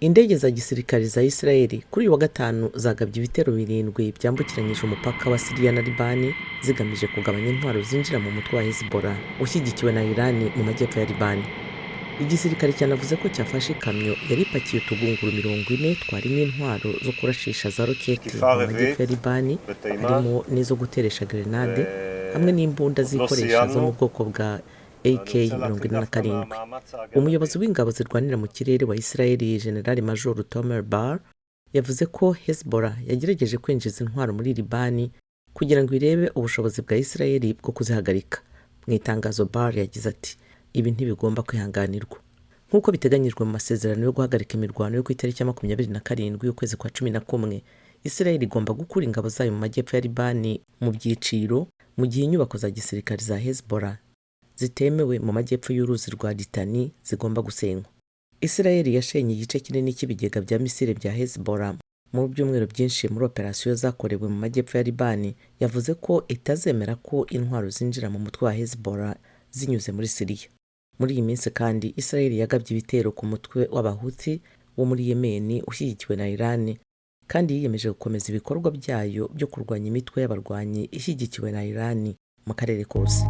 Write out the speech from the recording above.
Indege za gisirikare za Isirayeli kuri uyu wa gatanu zagabye ibitero birindwi byambukiranyije umupaka wa Siriya na Libani, zigamije kugabanya intwaro zinjira mu mutwe wa Hezbollah ushyigikiwe na Irani mu majyepfo ya Libani. Igisirikare cyanavuze ko cyafashe ikamyo yari ipakiye utugunguru 40 twarimo intwaro zo kurashisha za roketi mu majyepfo ya Libani, harimo n'izo guteresha grenade hamwe n'imbunda zikoresha zo mu bwoko bwa AK 47. Umuyobozi w'ingabo zirwanira mu kirere wa Isirayeli, General Major Tomer Bar, yavuze ko Hezbollah yagerageje kwinjiza intwaro muri Libani kugira ngo irebe ubushobozi bwa Isirayeli bwo kuzihagarika. Mu itangazo, Bar yagize ati: "Ibi ntibigomba kwihanganirwa." Nk'uko biteganyijwe mu masezerano yo guhagarika imirwano yo ku itariki ya 27 y'ukwezi kwa 11, Isirayeli igomba gukura ingabo zayo mu majyepfo ya Libani mu byiciro, mu gihe inyubako za gisirikare za Hezbollah zitemewe mu majyepfo y'uruzi rwa Litani zigomba gusenywa. Isirayeli yashenye igice kinini cy'ibigega bya misile bya Hezbollah mu byumweru byinshi muri operasiyo zakorewe mu majyepfo ya Libani. Yavuze ko itazemera ko intwaro zinjira mu mutwe wa Hezbollah zinyuze muri Siriya. Muri iyi minsi kandi, Isirayeli yagabye ibitero ku mutwe w'Abahuthi wo muri Yemeni ushyigikiwe na Irani, kandi yiyemeje gukomeza ibikorwa byayo byo kurwanya imitwe y'abarwanyi ishyigikiwe na Irani mu karere kose.